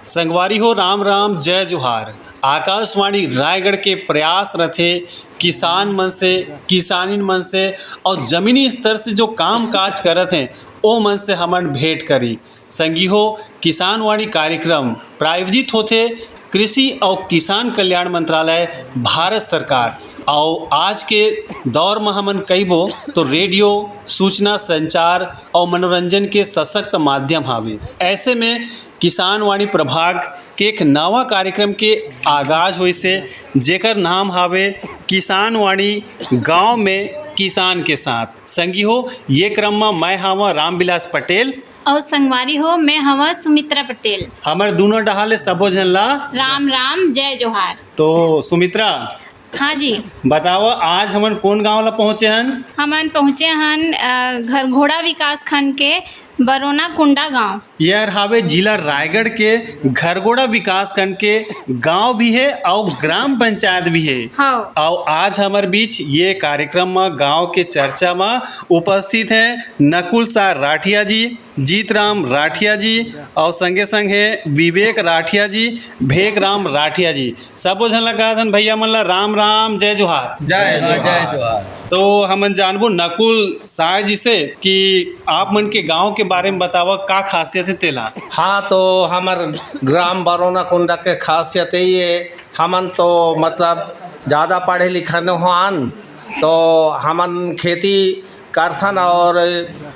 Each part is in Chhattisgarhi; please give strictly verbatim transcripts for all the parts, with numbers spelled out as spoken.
संगवारी हो, राम राम, जय जोहार। आकाशवाणी रायगढ़ के प्रयास रथे किसान मन से, किसानिन मन से और जमीनी स्तर से जो काम काज करत हैं, ओ मन से हमन भेंट करी। संगी हो, किसान वाणी कार्यक्रम प्रायोजित होथे कृषि और किसान कल्याण मंत्रालय, भारत सरकार। और आज के दौर में हमन कहिबो तो रेडियो सूचना, संचार और मनोरंजन के सशक्त माध्यम हावे। ऐसे में किसान वाणी प्रभाग के एक नवा कार्यक्रम के आगाज होइस हे, जेकर नाम हावे किसान वाणी गांव में किसान के साथ। संगी हो, ये क्रम में मैं हावं रामविलास पटेल। अउ संगवारी हो, मैं हवं सुमित्रा पटेल। हमर दूनों डहार ले सबो झन ला राम राम, जय जोहार। तो सुमित्रा, हाँ जी। बताओ, आज हमन कोन गांव ला पहुंचे हन? हमन पहुंचे हन, अ, घरघोड़ा विकास खंड के बरोना कुंडा गांव। ये हर हावे जिला रायगढ़ के घरघोड़ा विकास खंड के गांव भी हे और ग्राम पंचायत भी हे। हाँ। और आज हमर बीच ये कार्यक्रम में गांव के चर्चा में उपस्थित हैं नकुल साह राठिया जी, जीतराम राठिया जी और संगे संग हे विवेक राठिया जी, भेगराम राठिया जी। सबो झन ला कहत हन भैया मन ला राम राम, जय जोहार। जय जोहार। जय जोहार। तो हमन जानबो नकुल साय जी से कि आप मन के गांव के बारे में बतावा, का खासियत हे तेला? हाँ, तो हमर ग्राम बरोना कुंडा के खासियत यही हे, हमन तो मतलब ज़्यादा पढ़े लिखे नोहन, तो हमन खेती करथन और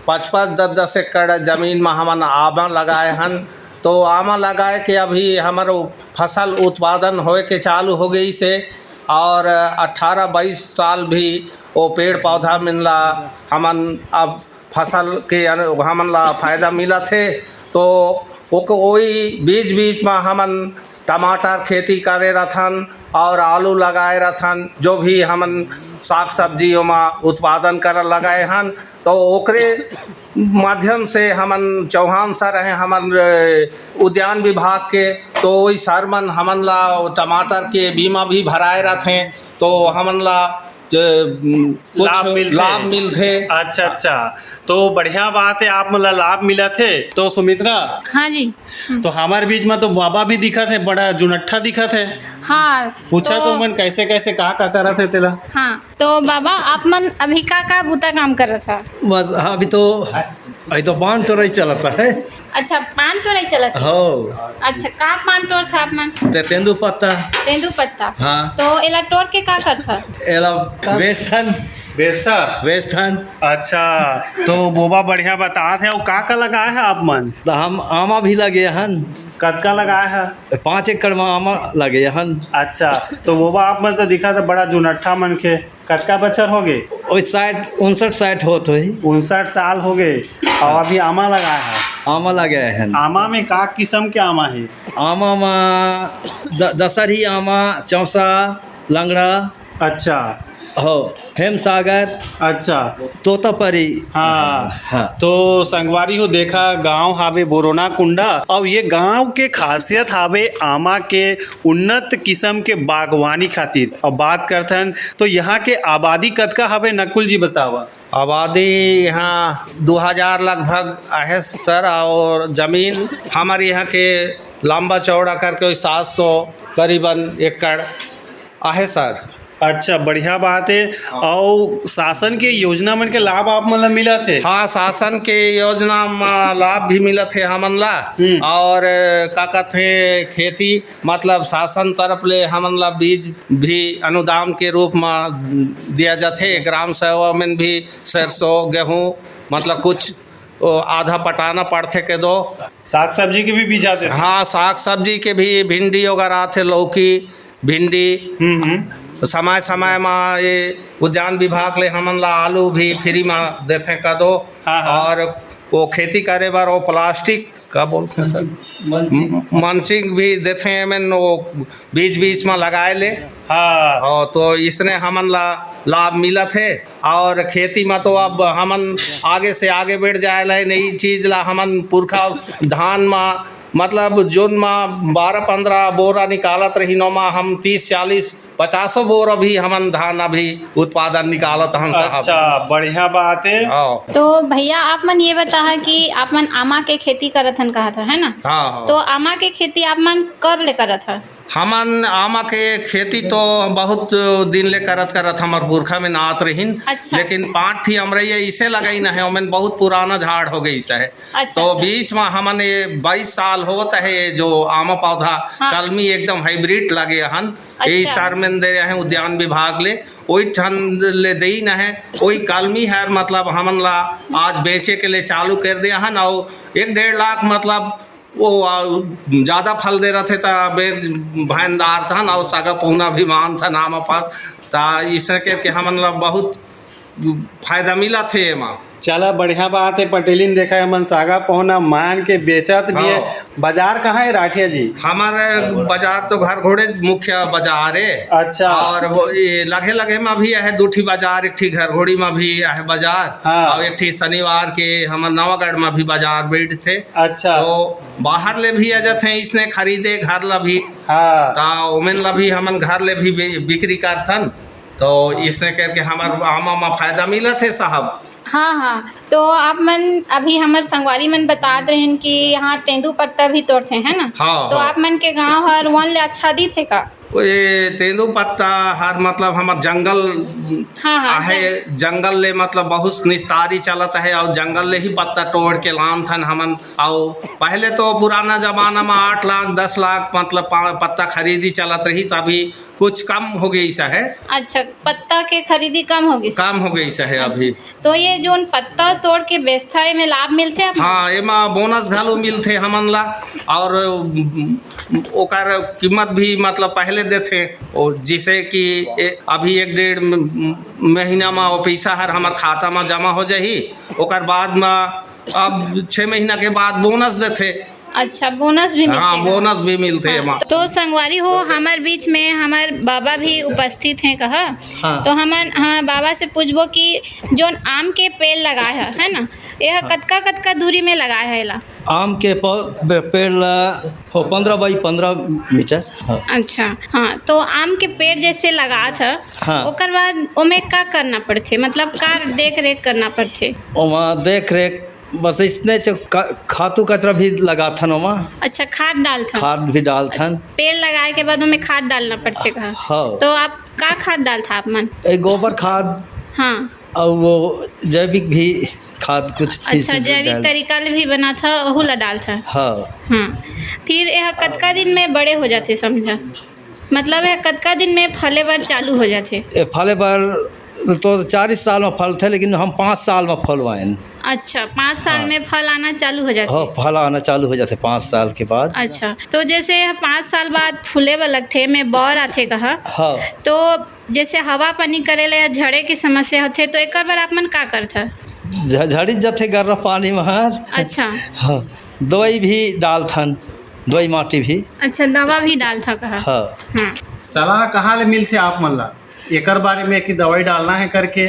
पच पच दस दस एकड़ जमीन में हमन आमा लगाए हन। तो आमा लगाए के अभी हमर फसल उत्पादन होए के चालू हो गइस हे और अठारह बाईस साल भी वो पेड़ पौधा मन ला हमन अब फसल के अनु-, हमन ला फायदा मिलत हे। तो ओक-, ओई बीच बीच में हमन टमाटर खेती करे रथन और आलू लगाए रथन, जो भी हमन साग सब्जी ओमा उत्पादन कर लगाए हन, तो ओकरे माध्यम से हमन चौहान सर हैं, हमन, अ, उद्यान विभाग के, तो वही सर मन हमन ला टमाटर के बीमा भी भराए रथे, तो हमन ला, अ, कुछ लाभ मिलथे। लाभ मिलथे। अच्छा, अच्छा, तो बढ़िया बात हे, आप मन ला लाभ मिलत हे। तो सुमित्रा, हाँ जी। तो हमर बीच में तो बाबा भी दिखत हे, बड़ा जुनट्ठा दिखत हे। हाँ, पूछा तो तो मन कैसे कैसे का का करत हे तेला। हाँ, तो बाबा, आप मन अभी का का बूता काम करत हा? बस, हाँ, अभी तो, अभी तो पान टोरई चलत हे। अच्छा, पान टोरई चलत हे? हो। अच्छा, का पान टोरथा आप मन? ते तेंदू पत्ता। तेंदू पत्ता। हाँ। तो एला टोर के का करथा? एला बेचथन। बेचथा? बेचथन। अच्छा, तो बोबा बढ़िया बतात हे, अउ का का लगाए हे आप मन? तो हम आमा भी लगे हन। कतका लगाए हे? पाँच एकड़ में आमा लगे हन। अच्छा, तो बोबा आप मन तो दिखत हे बड़ा जुनट्ठा मनखे, कतका बछर हो गे? ओई साठ, उनसठ साठ होत होही। उनसठ साल हो गे, अउ अभी आमा लगाए हे? आमा लगाए हन। आमा में का किसम के आमा हे? आमा में द-, दशहरी आमा, चौसा, लंगड़ा। अच्छा। हो, हेमसागर। अच्छा। तोतापरी। हाँ। हाँ। तो संगवारी हो, देखा, गांव हावे बोरोना कुंडा, अउ ये गांव के खासियत हावे आमा के उन्नत किसम के बागवानी खातिर। अब बात करथन, तो यहाँ के आबादी कतका हावे, नकुल जी बतावा। आबादी यहाँ दो हज़ार लगभग आहे सर, और जमीन हमर यहाँ के लंबा चौड़ा करके वही सात सौ करीबन एकड़ आहे सर। अच्छा, बढ़िया बात हे। हाँ। अउ शासन के योजना मन के लाभ आप मन ला मिलत हे? हाँ, शासन के योजना म लाभ भी मिलत हे हमन ला। हम्म। और, अ, का कहथे, खेती, मतलब, शासन तरफ ले हमन ला बीज भी अनुदान के रूप म दिया जाथे। ग्राम सेवा में भी सरसों, गेहूं, मतलब, कुछ, ओ, आधा पटाना पड़थे के दो। साग सब्जी के भी बीज आथे? हाँ, साग सब्जी के भी, भिंडी वगैरह आथे, लौकी, भिंडी। हम्म, हम्म। समय समय म ये उद्यान विभाग ले हमन ला आलू भी फ्री म देथे कदो। हाँ, हाँ। और वो खेती करे बर वो प्लास्टिक का बोलथे सर? मल्चिंग। म-, मल्चिंग भी देथे एमन वो बीच बीच म लगाए ले। हाँ। और तो इसने हमन ला लाभ मिलत हे। और खेती म तो अब हमन आगे से आगे बढ़ जाए ला, नई चीज ला हमन पुरखा धान म, मतलब, जोन म बारह पन्द्रह बोरा निकालत रहिन, ओमा हम तीस चालीस पचासों बोर अभी हमन धान अभी उत्पादन निकालत हन साहब। अच्छा, बढ़िया बात है। हाँ। तो भैया, आप मन ये बताहा कि आप मन आमा के खेती करत हन, कहा था, है ना? हाँ, हाँ। तो आमा के खेती आप मन कब ले करत हन? हमन आमा के खेती तो बहुत दिन ले करत करत हमर पुरखा में नात रहिन। अच्छा। लेकिन पाँच ठी अमरैया इसे लगाइन हे, ओमेन बहुत पुराना झाड़ हो गइस हे। अच्छा, तो अच्छा। बीच में हमन ये बाईस साल होत हे, ये जो आमा पौधा हाँ। कलमी एकदम हाइब्रिड लगे हन, अच्छा। ये सर में दे रहे हैं उद्यान विभाग ले, वही ठन ले देइन हे, वही कलमी हर मतलब हमन ला आज बेचे के लिए चालू कर दे हन, और एक डेढ़ लाख मतलब वो, आ, ज्यादा फल दे रथे, त बे-, भाईदार थन अउ सगा पहुना भी मानथन आमा पर, त इसे करके हमन ला बहुत फायदा मिलत हे एमा। चला, बढ़िया बात है पटेलिन, देखा है मन सगा पहुना मान के बेचत भी है। हाँ। बाजार कहाँ है राठिया जी? हमर बाजार तो घर घोड़े मुख्य बाजार है। अच्छा। और वो ये लगे लगे में भी है दू ठी बाजार, एक ठी घर घोड़ी में भी है बाजार। हाँ। और एक ठी शनिवार के हमर नवागढ़ में भी बाजार बैठथे। अच्छा। तो बाहर ले भी आ जाथे इसने खरीदे घर ला भी। हाँ। त ओमेन ला भी हमन घर ले भी बि-, बिक्री करथन। तो इसने करके हमर आमा मा फायदा मिलत हे साहब। हाँ, हाँ। तो आप मन अभी हमर संगवारी मन बतात रहिन कि यहाँ तेंदू पत्ता भी तोड़थे, है ना? हाँ, तो हाँ। आप मन के गांव हर वन ले आच्छादित हे का? ये तेंदू पत्ता हर मतलब हमर जंगल हाँ, हाँ, आहे, जंग- जंगल ले मतलब बहुत निस्तारी चलत हे और जंगल ले ही पत्ता तोड़ के लानथन हमन। और पहले तो पुराना जमाना में आठ लाख, दस लाख मतलब पा-, पत्ता खरीदी चलत रही, अभी कुछ कम हो गइस हे। अच्छा, पत्ता के खरीदी कम हो गइस? कम हो गइस हे अभी। तो ये जोन पत्ता तोड़ के बेचथा, एमे लाभ मिलथे आप? हाँ, एमा बोनस घलो मिलथे हमन ला, और, उम, ओकर कीमत भी मतलब पहले देथे। ओ, जैसे कि ए, अभी एक डेढ़ म-, म-, महीना मा वो पैसा हर हमर खाता मा जमा हो जाही, ओकर बाद मा अब छः महीना के बाद बोनस देथे। अच्छा, बोनस भी मिलथे हाँ, का? बोनस भी मिलथे हाँ, एमा। तो संगवारी हो, हमर बीच में हमर बाबा भी उपस्थित हैं कहा। हाँ। तो हमन, हाँ, बाबा से पूछबो कि जोन आम के पेड़ लगाए है, है ना, यह हाँ। कतका, कतका दूरी में लगाए है एला? आम के पौ-, पे-, पेड़ ला हो पन्द्रह by पन्द्रह मीटर। हाँ। अच्छा, हाँ, तो आम के पेड़ जैसे लगात ह, हाँ। ओकर बाद ओमे का करना पड़थे, मतलब का देख रेख करना पड़थे? ओमा देख रेख बस इसने च-, का-, खातू कचरा भी लगाथन ओमा। अच्छा, खाद डालथन? खाद भी डालथन। अच्छा, पेड़ लगाए के बाद ओमे खाद डालना पड़थे का? हाँ। तो आप का खाद डालथा आप मन? ए, गोबर खाद। हाँ। अउ वो जैविक भी खाद कुछ अच्छा, चीज जैविक डाल- तरीका ले भी बनाथा, ओहू ला डालथा। हाँ। हाँ। फिर यह कतका दिन में बड़े हो जाथे समझा? मतलब यह कतका दिन में फले बर चालू हो जाथे? ए, फले बर तो चालीस साल में फलथे, लेकिन हम पाँच साल में फलवाएन। अच्छा, पाँच साल हाँ। में फल आना चालू हो जाथे? हाँ, फल आना चालू हो जाथे पाँच साल के बाद। अच्छा, तो जैसे यह पाँच साल बाद फूले बर लगथे, में बौर आथे कहा, हाँ। तो जैसे हवा पानी करे ले या झड़े के समस्या होथे, तो एकर बर आप मन का करथा? झ-, झड़ी जथे गर्रा पानी में हर। अच्छा। हाँ, दवाई भी डालथन, दवाई माटी भी। अच्छा, दवा भी डालथा कहा? हाँ। हाँ। सलाह कहाँ ले मिलथे आप मन ला एकर बारे में कि दवाई डालना है करके?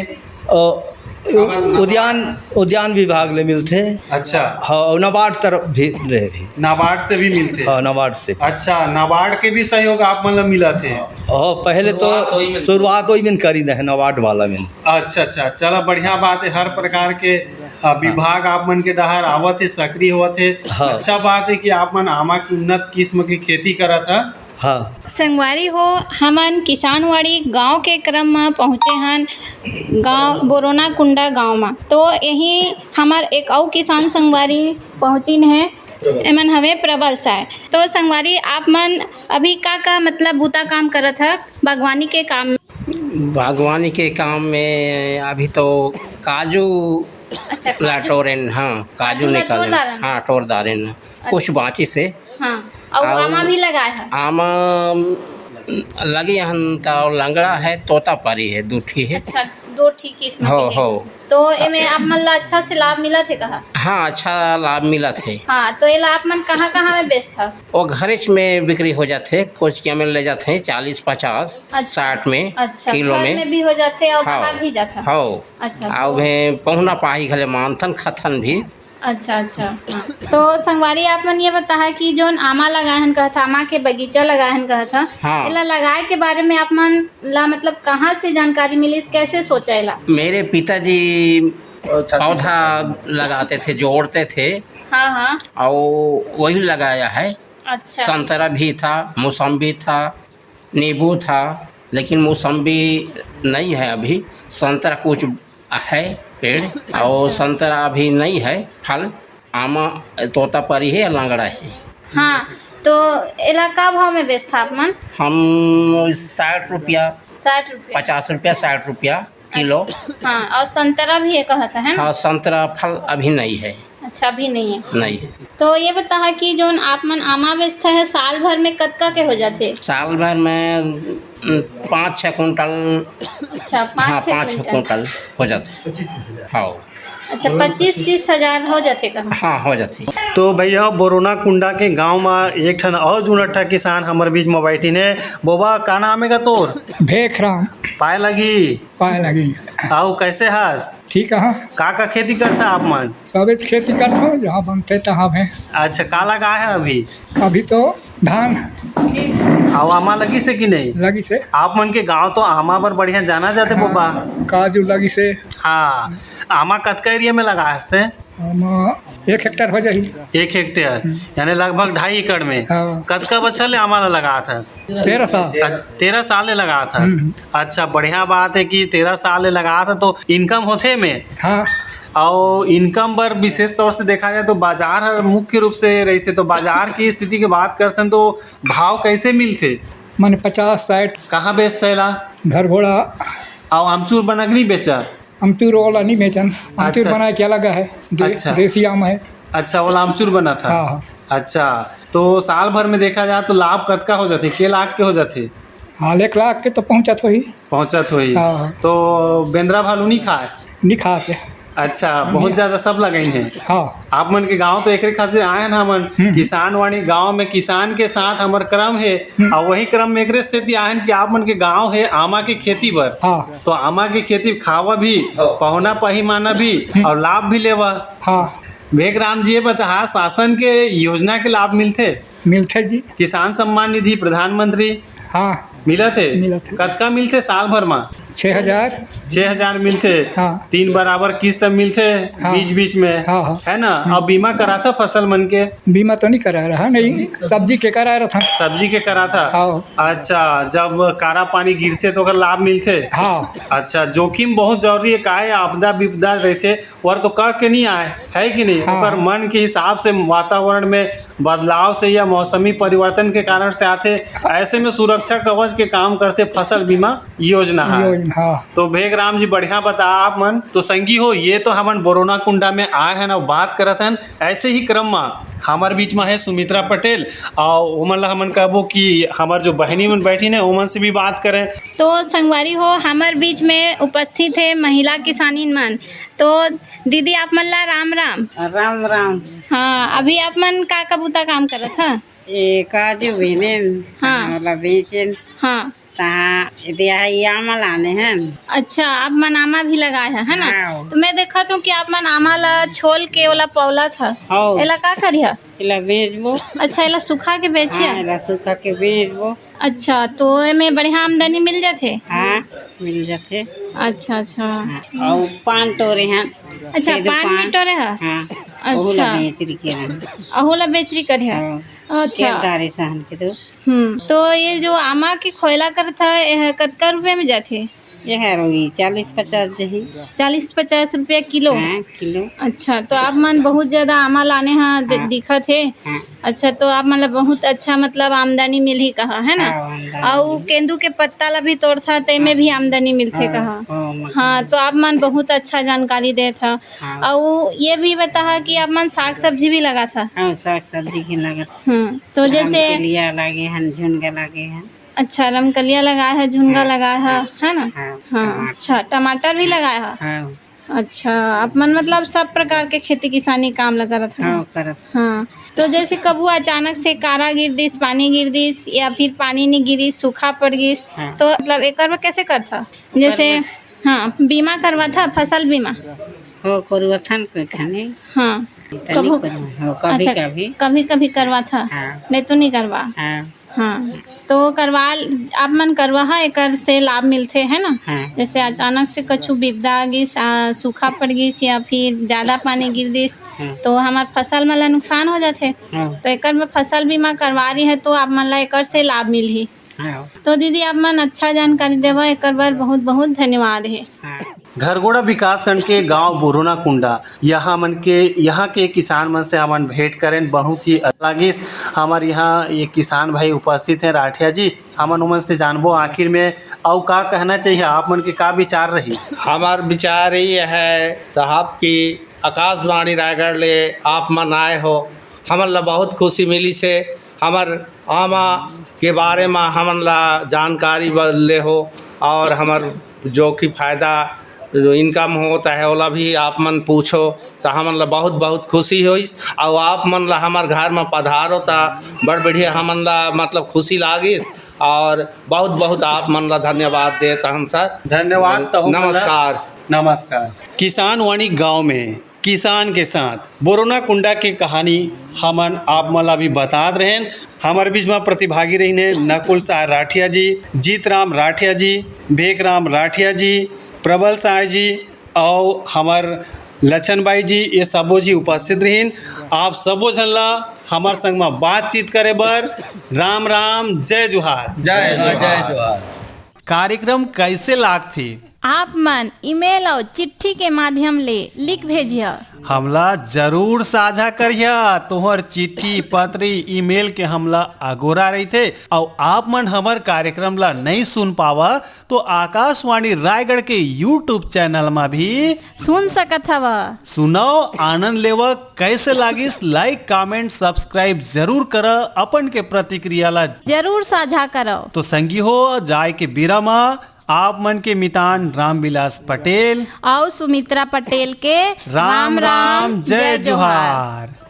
अ, उ-, उद्यान, उद्यान विभाग ले मिलथे। अच्छा। हाँ, और नाबार्ड तरफ भी रहे भी। नाबार्ड से भी मिलथे? हाँ, नाबार्ड से। अच्छा, नाबार्ड के भी सहयोग आप मन ला मिलत हे? हाँ, पहले तो शुरुआत वही में शुरुआत वही में करी दे, नाबार्ड वाला में। अच्छा, अच्छा, चला बढ़िया बात है, हर प्रकार के, अ, हाँ। विभाग आप मन के डहार आवत हे, सक्रिय होवत हे। हाँ। अच्छा बात है कि आप मन आमा की उन्नत किस्म की खेती करत हे। हाँ। संगवारी हो, हमन किसानवाड़ी गांव के क्रम म पहुंचे हन, गांव बोरोना कुंडा गांव म। तो यही हमर एक अउ किसान संगवारी पहुंचिन हे, एमन हवे प्रबल साय। तो संगवारी, आप मन अभी का-का मतलब बूता काम करत ह बागवानी के काम में? बागवानी के काम में अभी तो काजू अच्छा, काजू। ला टोरेन, हाँ, काजू काजू ला निकालेन। टोर डारेन। हाँ, टोर डारेन। अच्छा। कुछ बाँचिस हे। हाँ, अउ अउ आमा भी लगाए ह? आमा लगे हन त लंगड़ा हे, तोतापरी हे, दू ठी हे। अच्छा, दो ठी किस्म हो, के हे। हो। तो एमे आप मन ला अच्छा से लाभ मिलत हे कहा? हाँ, अच्छा लाभ मिलत हे। हाँ, तो एला आप मन कहाँ-कहाँ में बेचथा? वो घरेच में बिक्री हो जाथे, कोचिया में ले जाथे चालीस पचास, अच्छा। साठ में, अच्छा, किलो घर में। में भी हो जाथे और हाँ, बाहर भी जाथा? हाँ। अच्छा, अउ तो भे पहुना पाही घले मानथन, खथन भी। अच्छा, अच्छा। हाँ। तो संगवारी, आप मन ये बताहा कि जोन आमा लगाए हन कहत हा, आमा के बगीचा लगाए हन कहत हा, हाँ। एला लगाए के बारे में आप मन ला, मतलब, कहाँ से जानकारी मिलिस, कैसे सोचा एला? मेरे पिताजी पौधा लगाते थे, जोड़ते थे। हाँ, हाँ। और वही लगाया है। अच्छा। संतरा भी था, मौसम्बी था, नींबू था, लेकिन मौसम्बी नहीं है अभी। संतरा कुछ है पेड़, और अच्छा। संतरा अभी नहीं है फल। आमा, तोतापरी है या लंगड़ा है। हाँ, तो एला का भाव में बेचथा आप मन? हम साठ रुपया, साठ रुपया। पचास रुपया, साठ रुपया किलो। हाँ, और संतरा भी है कहत है ना? हाँ, संतरा फल अभी नहीं है। अच्छा, अभी नहीं है। नहीं है। तो ये बताहा कि जोन आप मन आमा बेचथा है, साल भर में कतका के हो जाथे? साल भर में, उम, पाँच छः कुंटल। अच्छा, पाँच हाँ, छः पाँच छः कुंटल। कुंटल हो जाथे। हाँ। अच्छा, पच्चीस तीस हजार हो जाथे कहाँ? हाँ, हो जाथे। तो भैया, बोरोना कुंडा के गांव म एक ठन अउ जुनठा किसान हमर बीच म बैठिन हे। बोबा, का नाम हे गा तोर? भेखराम। पाए लगी? पाए लगी। अउ कैसे हस? ठीक है। का का खेती करथा आप मन? सबेच खेती करथों, जहाँ बनथे तहाँ में। अच्छा, का लगाए हे अभी? अभी तो धान। अउ आमा लगिस हे कि नहीं? लगिस हे। आप मन के गांव तो आमा बर बढ़िया जाना जाथे, हाँ, बोबा। काजू लगिस हे। हाँ, आमा कतका एरिया में लगाए हस ते? आमा एक हेक्टेयर हो जाही। एक हेक्टेयर, हम्म। यानी लगभग ढाई एकड़ में। हाँ। कतका बछर ले आमा ला लगात हस? तेरह साल। अ, तेरह साल ले लगात हस। हम्म। अच्छा, बढ़िया बात है कि तेरह साल ले लगात हस, तो income होथे में? हाँ। अउ income बर विशेष तौर से देखा जाए तो बाजार हर मुख्य रूप से रहिथे, तो बाजार की स्थिति के बात करथन तो भाव कैसे मिलथे? माने पचास साठ। कहाँ बेचथे ला? घर घोड़ा। अउ आमचूर बना के नहीं बेचा? आमचूर वाला नहीं बेचन, आमचूर अच्छा, बनाए के अलग है, दे-, अच्छा। देसी आम है। अच्छा, वो आमचूर बनाथा। हाँ, हाँ। अच्छा, तो साल भर में देखा जाए तो लाभ कतका हो जाथे? के लाख के हो जाथे? हाँ, एक लाख के तो पहुँचत होही। पहुँचत होही। हाँ, हाँ। तो बेंदरा भालू नहीं खाए? नहीं खाते। अच्छा, बहुत ज्यादा सब लगाइन हे। हाँ। आप मन के गांव तो एकरे खातिर आए हन हमन। हम्म। किसान वाणी गांव में किसान के साथ हमर क्रम हे, हम्म। अउ वही क्रम में एकरे सेती आए हन कि आप मन के गांव हे आमा के खेती बर। हाँ। तो आमा के खेती खावा भी, पहुना पहिमाना भी, हम्म। अउ लाभ भी लेवा। हाँ। भेखराम जी, ये बताहा, शासन के योजना के लाभ मिलथे? मिलथे जी। किसान सम्मान निधि, प्रधानमंत्री? हाँ। मिलत हे? मिलत हे। कतका मिलथे साल भर मा? छह हजार। छह हजार मिलथे। हाँ। तीन बराबर किस्त मिलथे हाँ। बीच बीच में, हाँ, हाँ। है ना? हम्म। अब बीमा कराथा फसल मन के? बीमा तो नहीं करा रहा, नहीं, सब्जी के करा रहा था। सब्जी के कराथा? हाँ। अच्छा, जब कारा पानी गिरथे तो ओकर लाभ मिलथे? हाँ। अच्छा, जोखिम बहुत जरूरी है, काहे आपदा विपदा रहथे, ओहर तो कह के नहीं आए, है कि नहीं? हाँ, ओकर हाँ। मन के हिसाब से वातावरण में बदलाव से या मौसमी परिवर्तन के कारण से आथे। ऐसे में सुरक्षा कवच के काम करथे फसल बीमा योजना ह। योजना, हाँ। तो भेखराम जी बढ़िया बता आप मन। तो संगी हो, ये तो हमन बोरोना कुंडा में आए हन अउ बात करत हन। ऐसे ही क्रम म हमर बीच म हे सुमित्रा पटेल, अउ ओमन ला हमन कहबो कि हमर जो बहिनी मन बैठिन हे, ओमन से भी बात करें। तो संगवारी हो, हमर बीच में उपस्थित हे महिला किसानिन मन। तो दीदी, आप मन ला राम राम। राम राम। हाँ, अभी आप मन का का बूता काम करत ह? ए, काजू बीनेन, हाँ। ओला बेचेन। हाँ। तहाँ एदे आही आमा लाने हन। अच्छा, आप मन आमा भी लगाए ह, है ना? हाँ। तो मैं देखत हूँ कि आप मन आमा ला छोल के ओला पौलत ह। हाँ। एला का करिह? एला बेचबो। अच्छा, एला सुखा के बेचिह? हाँ, एला सुखा के बेचबो। अच्छा, तो एमे बढ़िया आमदनी मिल जाथे? हाँ, मिल जाथे। अच्छा, अच्छा। हाँ, अउ पान टोरे हन। अच्छा, पान भी टोरे ह? हाँ, ओहू ला अच्छा। बेचरी के हन। ओहू ला बेचरी करे ह? हाँ। अच्छा। तेल डारे सहन के तो। हम्म, तो ये जो आमा के खोइला करत ह, एह कतका रुपया में जाथे? ये हर होही चालीस पचास जही। चालीस पचास रुपया किलो? हाँ, किलो। अच्छा, तो आप मन बहुत ज्यादा आमा लाने ह, दि-, हाँ। दिखत हे। हाँ। अच्छा, तो आप मन ला बहुत अच्छा, मतलब, आमदनी मिलही कहा, है ना? हाँ, आमदनी अउ मिलही। केंदू के पत्ता ला भी तोड़था, तेमे हाँ। भी आमदनी मिलथे हाँ, कहा। हाँ, मतलब हाँ, तो आप मन बहुत अच्छा जानकारी देत ह। हाँ। अउ ये भी बताहा कि आप मन साग सब्जी भी लगाथा? हाँ, साग सब्जी भी लगाथा। हम्म, तो जैसे रमकलिया लागे हन, झुनगा लागे हन। अच्छा, रमकलिया लगाए ह, झुनगा हाँ, लगाए ह, हाँ, है ना? हाँ, हाँ, टमाटर। अच्छा, टमाटर भी लगाए ह? हाँ। अच्छा, आप मन मतलब सब प्रकार के खेती किसानी काम ला करत ह? हाँ, करत। हाँ, तो जैसे कभू अचानक से कारा गिर दिस, पानी गिर दिस, या फिर पानी नहीं गिरिस, सूखा पड़ गिस, हाँ। तो मतलब एकर बर कैसे करथा? जैसे, हाँ, बीमा करवाथा, फसल बीमा? हो, करवाथन कोई खाने। हाँ। कभू, नहीं करवा, हाँ, कभी अच्छा, कभी। कभी कभी करवा था, हाँ। नहीं तो नहीं करवा। हाँ। हाँ, तो करवा, आप मन करवा हा, एकर से लाभ मिलथे, है ना? हाँ। जैसे अचानक से कछु बिपदा आ गिस, आ, सूखा पड़ गिस या फिर ज्यादा पानी गिर दिस, हाँ। तो हमार फसल मन ला नुकसान हो जाथे। हाँ। तो एकर में फसल बीमा करवा रही है, तो आप मन ला एकर से लाभ मिलही। हाँ। तो दीदी, आप मन अच्छा जानकारी देवा, एकर बर बहुत बहुत धन्यवाद है। हाँ। घरघोड़ा विकासखंड के गांव बोरोना कुंडा, यहाँ मन के, यहाँ के किसान मन से हमन भेंट करेन, बहुत ही अच्छा लागिस। हमर यहाँ एक किसान भाई उपस्थित हैं, राठिया जी, हमन उमन से जानबो आखिर में अउ का कहना चाहिए, आप मन के का विचार रही? हमार विचार ये है साहब कि आकाशवाणी रायगढ़ ले आप मन आए हो, हमन ला बहुत खुशी मिलिस हे। हमर आमा के बारे म हमन ला जानकारी ब-, ले हो, और हमर जो कि फायदा, जो income होत है, ओला भी आप मन पूछो, त हमन ला बहुत, बहुत खुशी होइस। अउ आप मन ला हमर घर म पधारो, त बड़ बढ़िया हमन ला, मतलब, खुशी लागिस। और बहुत, बहुत आप मन ला धन्यवाद देत हन, सर। धन्यवाद, तहु मन ला नमस्कार। नमस्कार। किसान वाणी गांव में किसान के साथ बोरोना कुंडा के कहानी हमन आप मन ला भी बतात रहेन। हमर बीच में प्रतिभागी रहिन हे नकुल साय राठिया जी, जीतराम राठिया जी, भेकराम राठिया जी, प्रबल साय जी, अउ हमर लक्षण बाई जी, ये सबो जी उपस्थित रहिन। आप सबो झन ला हमर संग में बातचीत करे बर राम राम, जय जोहार। जय जोहार। कार्यक्रम कैसे लागथे? आप मन email अउ चिट्ठी के माध्यम ले लिख भेजिह। हमला जरूर साझा करिह। तोहर चिट्ठी, पत्री, email के हमला अगोरा रहिथे। अउ आप मन हमर कार्यक्रम ला नइ सुन पावा, तो आकाशवाणी रायगढ़ के YouTube channel मा भी सुन सकत हव। सुनव, आनंद लेव। कैसे लागिस, like, comment, subscribe जरूर कर। अपन के प्रतिक्रिया ला जरूर साझा करव। तो संगी हो, जाए के बेरा मा आप मन के मितान रामविलास पटेल अउ सुमित्रा पटेल के राम राम, जय जोहार।